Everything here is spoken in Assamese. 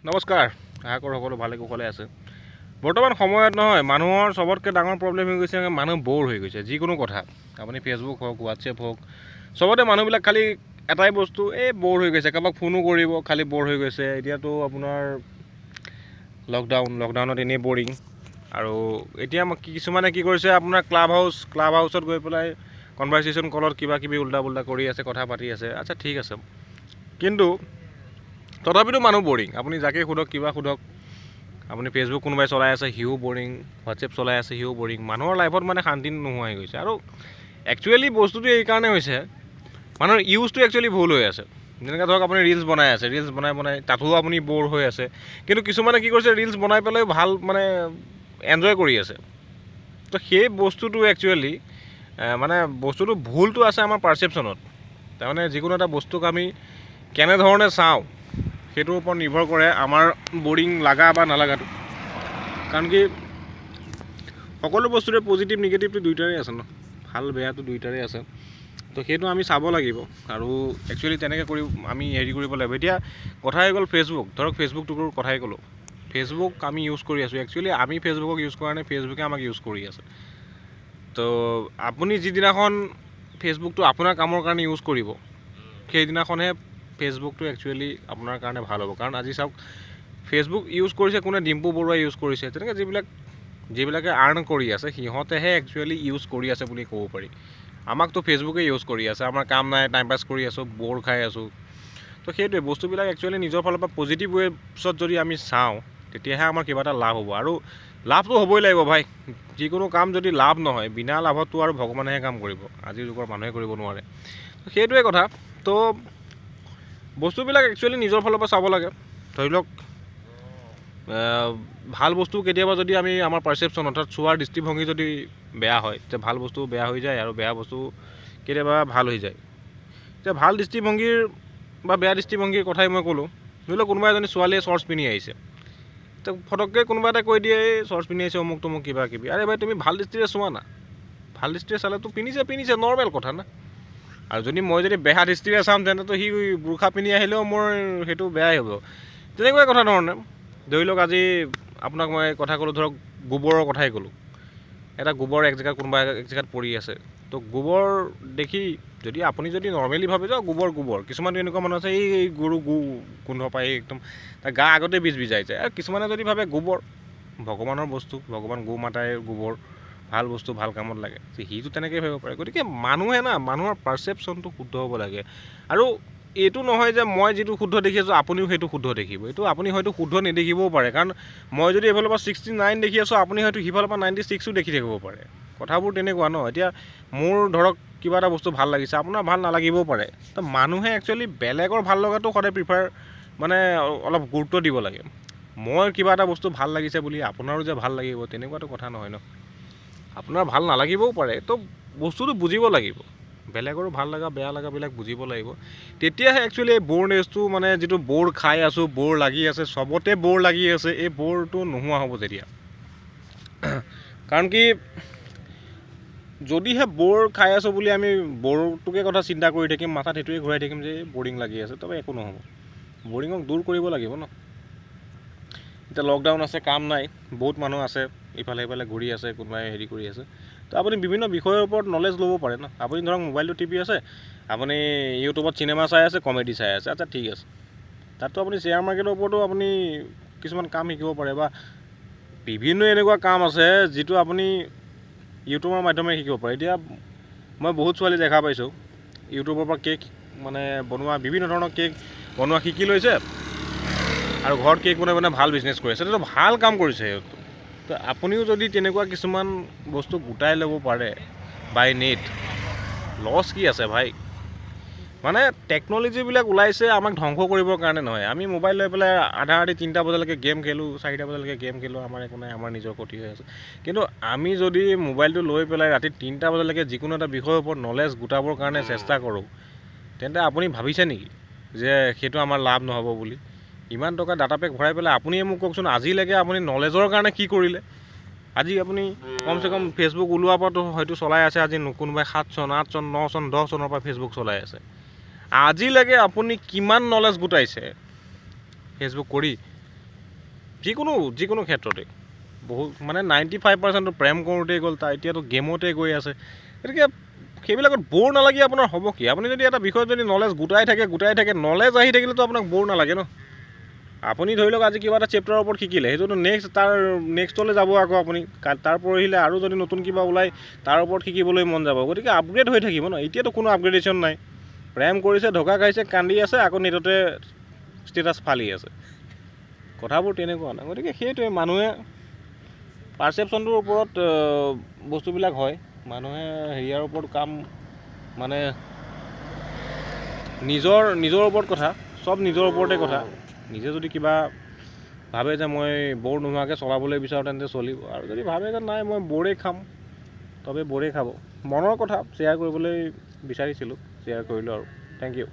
নমস্কাৰ, আশা কৰোঁ সকলো ভালে কুশলে আছে। বৰ্তমান সময়ত নহয় মানুহৰ চবতকৈ ডাঙৰ প্ৰব্লেম হৈ গৈছে, মানুহ ব'ৰ হৈ গৈছে। যিকোনো কথা, আপুনি ফেচবুক হওক, হোৱাটছএপ হওক, চবতে মানুহবিলাক খালি এটাই বস্তু, এই ব'ৰ হৈ গৈছে। কাৰোবাক ফোনো কৰিব, খালি ব'ৰ হৈ গৈছে। এতিয়াতো আপোনাৰ লকডাউনত এনেই বৰিং। আৰু এতিয়া কিছুমানে কি কৰিছে, আপোনাৰ ক্লাব হাউচত গৈ পেলাই কনভাৰ্চেশ্যন কলত কিবা কিবি উল্টা পুল্টা কৰি আছে, কথা পাতি আছে। আচ্ছা ঠিক আছে, কিন্তু তথাপিতো মানুহ বৰিং। আপুনি যাকে সোধক, কিবা সোধক, আপুনি ফেচবুক কোনোবাই চলাই আছে সিও বৰিং, হোৱাটছএপ চলাই আছে সিও বৰিং। মানুহৰ লাইফত মানে শান্তি নোহোৱা হৈ গৈছে। আৰু একচুৱেলি বস্তুটো এইকাৰণে হৈছে, মানুহৰ ইউজটো একচুৱেলি ভুল হৈ আছে। যেনেকৈ ধৰক আপুনি ৰিলচ বনাই আছে, ৰিলচ বনাই বনাই তাতো আপুনি ব'ৰ হৈ আছে। কিন্তু কিছুমানে কি কৰিছে, ৰিলচ বনাই পেলাই ভাল মানে এনজয় কৰি আছে। তো সেই বস্তুটো একচুৱেলি মানে বস্তুটো ভুলটো আছে আমাৰ পাৰচেপশ্যনত। তাৰমানে যিকোনো এটা বস্তুক আমি কেনেধৰণে চাওঁ সেইটোৰ ওপৰত নিৰ্ভৰ কৰে আমাৰ বৰিং লগা বা নালাগাটো। কাৰণ কি সকলো বস্তুৰে পজিটিভ নিগেটিভটো দুয়োটাৰে আছে ন, ভাল বেয়াটো দুয়োটাৰে আছে। তো সেইটো আমি চাব লাগিব আৰু একচুৱেলি তেনেকৈ কৰি আমি হেৰি কৰিব লাগিব। এতিয়া কথা হৈ গ'ল ফেচবুক, ধৰক ফেচবুকটোৰ কথাই ক'লোঁ। ফেচবুক আমি ইউজ কৰি আছোঁ, একচুৱেলি আমি ফেচবুকক ইউজ কৰা নাই, ফেচবুকে আমাক ইউজ কৰি আছে। তো আপুনি যিদিনাখন ফেচবুকটো আপোনাৰ কামৰ কাৰণে ইউজ কৰিব, সেইদিনাখনহে ফেচবুকটো একচুৱেলি আপোনাৰ কাৰণে ভাল হ'ব। কাৰণ আজি চাওক, ফেচবুক ইউজ কৰিছে কোনে, ডিম্পু বৰুৱাই ইউজ কৰিছে। তেনেকৈ যিবিলাকে আৰ্ণ কৰি আছে সিহঁতেহে একচুৱেলি ইউজ কৰি আছে বুলি ক'ব পাৰি। আমাকতো ফেচবুকে ইউজ কৰি আছে, আমাৰ কাম নাই, টাইম পাছ কৰি আছোঁ, ব'ৰ খাই আছোঁ। তো সেইটোৱে বস্তুবিলাক একচুৱেলি নিজৰ ফালৰ পৰা পজিটিভ ৱেছত যদি আমি চাওঁ তেতিয়াহে আমাৰ কিবা এটা লাভ হ'ব। আৰু লাভটো হ'বই লাগিব ভাই, যিকোনো কাম যদি লাভ নহয়, বিনা লাভততো আৰু ভগৱানেহে কাম কৰিব, আজিৰ যুগৰ মানুহে কৰিব নোৱাৰে। সেইটোৱে কথা। তো বস্তুবিলাক একচুৱেলি নিজৰ ফালৰ পৰা চাব লাগে। ধৰি লওক ভাল বস্তু কেতিয়াবা যদি আমি আমাৰ পাৰচেপশ্যন অৰ্থাৎ চোৱাৰ দৃষ্টিভংগী যদি বেয়া হয়, তেতিয়া ভাল বস্তু বেয়া হৈ যায় আৰু বেয়া বস্তু কেতিয়াবা ভাল হৈ যায়। এতিয়া ভাল দৃষ্টিভংগীৰ বা বেয়া দৃষ্টিভংগীৰ কথাই মই ক'লোঁ। ধৰি লওক কোনোবা এজনী ছোৱালীয়ে শ্বৰ্টছ পিন্ধি আহিছে, তো ফটককৈ কোনোবা এটা কৈ দিয়ে এই শ্বৰ্টছ পিন্ধি আহিছে অমুক তমুক কিবা কিবি। আৰে ভাই তুমি ভাল দৃষ্টিৰে চোৱা না, ভাল দৃষ্টিৰে চালেতো পিন্ধিছে নৰ্মেল কথা না। আৰু যদি মই যদি বেয়া দৃষ্টিৰে চাম তেন্তেতো সি বুৰ্খা পিন্ধি আহিলেও মোৰ সেইটো বেয়াই হ'ব। তেনেকুৱাই কথা ধৰণে ধৰি লওক আজি আপোনাক মই কথা ক'লোঁ, ধৰক গোবৰৰ কথাই ক'লোঁ। এটা গোবৰ এক জেগাত কোনোবা এক জেগাত পৰি আছে, তো গোবৰ দেখি যদি আপুনি যদি নৰ্মেলি ভাবে যে গোবৰ গোবৰ, কিছুমানতো এনেকুৱা মানুহ আছে এই গৰু গু গোন্ধ পায় একদম তাৰ গা আগতে বীজ বিজাই যায়। আৰু কিছুমানে যদি ভাবে গোবৰ ভগৱানৰ বস্তু, ভগৱান গৌ মাতাই গোবৰ ভাল বস্তু ভাল কামত লাগে, সিটো তেনেকৈয়ে ভাবিব পাৰে। গতিকে মানুহে না মানুহৰ পাৰচেপশ্যনটো শুদ্ধ হ'ব লাগে। আৰু এইটো নহয় যে মই যিটো শুদ্ধ দেখি আছোঁ আপুনিও সেইটো শুদ্ধ দেখিব, এইটো আপুনি হয়তো শুদ্ধ নেদেখিবও পাৰে। কাৰণ মই যদি এইফালৰ পৰা 69 দেখি আছোঁ, আপুনি হয়তো সিফালৰ পৰা 96ও দেখি থাকিব পাৰে। কথাবোৰ তেনেকুৱা ন। এতিয়া মোৰ ধৰক কিবা এটা বস্তু ভাল লাগিছে, আপোনাৰ ভাল নালাগিবও পাৰে। তো মানুহে একচুৱেলি বেলেগৰ ভাল লগাটো সদায় প্ৰিফাৰ মানে অলপ গুৰুত্ব দিব লাগে। মই কিবা এটা বস্তু ভাল লাগিছে বুলি আপোনাৰো যে ভাল লাগিব তেনেকুৱাটো কথা নহয় ন, আপোনাৰ ভাল নালাগিবও পাৰে। তো বস্তুটো বুজিব লাগিব, বেলেগৰো ভাল লগা বেয়া লগাবিলাক বুজিব লাগিব। তেতিয়াহে একচুৱেলি এই ব'ৰনেছটো মানে যিটো ব'ৰ খাই আছোঁ, ব'ৰ লাগি আছে, চবতে ব'ৰ লাগি আছে, এই ব'ৰটো নোহোৱা হ'ব তেতিয়া। কাৰণ কি যদিহে ব'ৰ খাই আছোঁ বুলি আমি ব'ৰটোকে কথা চিন্তা কৰি থাকিম, মাথাত সেইটোৱে ঘূৰাই থাকিম যে বৰিং লাগি আছে, তবে একো নহ'ব। বৰিঙক দূৰ কৰিব লাগিব ন। এতিয়া লকডাউন আছে, কাম নাই, বহুত মানুহ আছে ইফালে সিফালে ঘূৰি আছে, কোনোবাই হেৰি কৰি আছে। তো আপুনি বিভিন্ন বিষয়ৰ ওপৰত নলেজ ল'ব পাৰে ন। আপুনি ধৰক মোবাইলটো টিপি আছে, আপুনি ইউটিউবত চিনেমা চাই আছে, কমেডি চাই আছে, আচ্ছা ঠিক আছে, তাততো আপুনি শ্বেয়াৰ মাৰ্কেটৰ ওপৰতো আপুনি কিছুমান কাম শিকিব পাৰে বা বিভিন্ন এনেকুৱা কাম আছে যিটো আপুনি ইউটিউবৰ মাধ্যমেৰে শিকিব পাৰে। এতিয়া মই বহুত ছোৱালী দেখা পাইছোঁ ইউটিউবৰ পৰা কেক মানে বনোৱা, বিভিন্ন ধৰণৰ কেক বনোৱা শিকি লৈছে আৰু ঘৰত কেক বনাই বনাই ভাল বিজনেছ কৰি আছে। এইটো ভাল কাম কৰিছে সেইটো। তো আপুনিও যদি তেনেকুৱা কিছুমান বস্তু গোটাই ল'ব পাৰে বাই নেট, লছ কি আছে ভাই? মানে টেকন'লজিবিলাক ওলাইছে আমাক ধ্বংস কৰিবৰ কাৰণে নহয়। আমি মোবাইল লৈ পেলাই আধা ৰাতি 3টা বজালৈকে গেম খেলোঁ, 4টা বজালৈকে গেম খেলোঁ, আমাৰ একো নাই, আমাৰ নিজৰ ক্ষতি হৈ আছে। কিন্তু আমি যদি মোবাইলটো লৈ পেলাই ৰাতি 3টা বজালৈকে যিকোনো এটা বিষয়ৰ ওপৰত নলেজ গোটাবৰ কাৰণে চেষ্টা কৰোঁ, তেন্তে আপুনি ভাবিছে নেকি যে সেইটো আমাৰ লাভ নহ'ব বুলি? ইমান টকা ডাটা পেক ভৰাই পেলাই আপুনিয়ে মোক কওকচোন, আজিলৈকে আপুনি নলেজৰ কাৰণে কি কৰিলে? আজি আপুনি কমচে কম ফেচবুক ওলোৱাৰ পৰাতো হয়তো চলাই আছে, আজি কোনোবাই 7 চন, 8 চন, 9 চন, 10 চনৰ পৰা ফেচবুক চলাই আছে। আজিলৈকে আপুনি কিমান নলেজ গোটাইছে ফেচবুক কৰি? যিকোনো ক্ষেত্ৰতে বহুত মানে 95%টো প্ৰেম কৰোঁতেই গ'ল, তাৰ এতিয়াতো গেমতে গৈ আছে। গতিকে সেইবিলাকত ব'ৰ নালাগি আপোনাৰ হ'ব কি? আপুনি যদি এটা বিষয়ত যদি নলেজ গোটাই থাকে, নলেজ আহি থাকিলেতো আপোনাক ব'ৰ নালাগে ন। আপুনি ধৰি লওক আজি কিবা এটা চেপ্টাৰৰ ওপৰত শিকিলে, সেইটোতো নেক্সট তাৰ নেক্সটলৈ যাব, আকৌ আপুনি তাৰ পৰহিলে আৰু যদি নতুন কিবা ওলায় তাৰ ওপৰত শিকিবলৈ মন যাব। গতিকে আপগ্ৰেড হৈ থাকিব ন। এতিয়াতো কোনো আপগ্ৰেডেশ্যন নাই। প্ৰেম কৰিছে, ধোকা খাইছে, কান্দি আছে, আকৌ নেটতে ষ্টেটাছ ফালি আছে। কথাবোৰ তেনেকুৱা না। গতিকে সেইটোৱে মানুহে পাৰচেপশ্যনটোৰ ওপৰত বস্তুবিলাক হয়। মানুহে হেৰিয়াৰ ওপৰত কাম মানে নিজৰ ওপৰত কথা, চব নিজৰ ওপৰতে কথা। নিজে যদি কিবা ভাবে যে মই ব'ৰ নোহোৱাকৈ চলাবলৈ বিচাৰোঁ তেন্তে চলিব, আৰু যদি ভাবে যে নাই মই ব'ৰেই খাম তবে ব'ৰেই খাব। মনৰ কথা শ্বেয়াৰ কৰিবলৈ বিচাৰিছিলোঁ, শ্বেয়াৰ কৰিলোঁ আৰু। Thank you.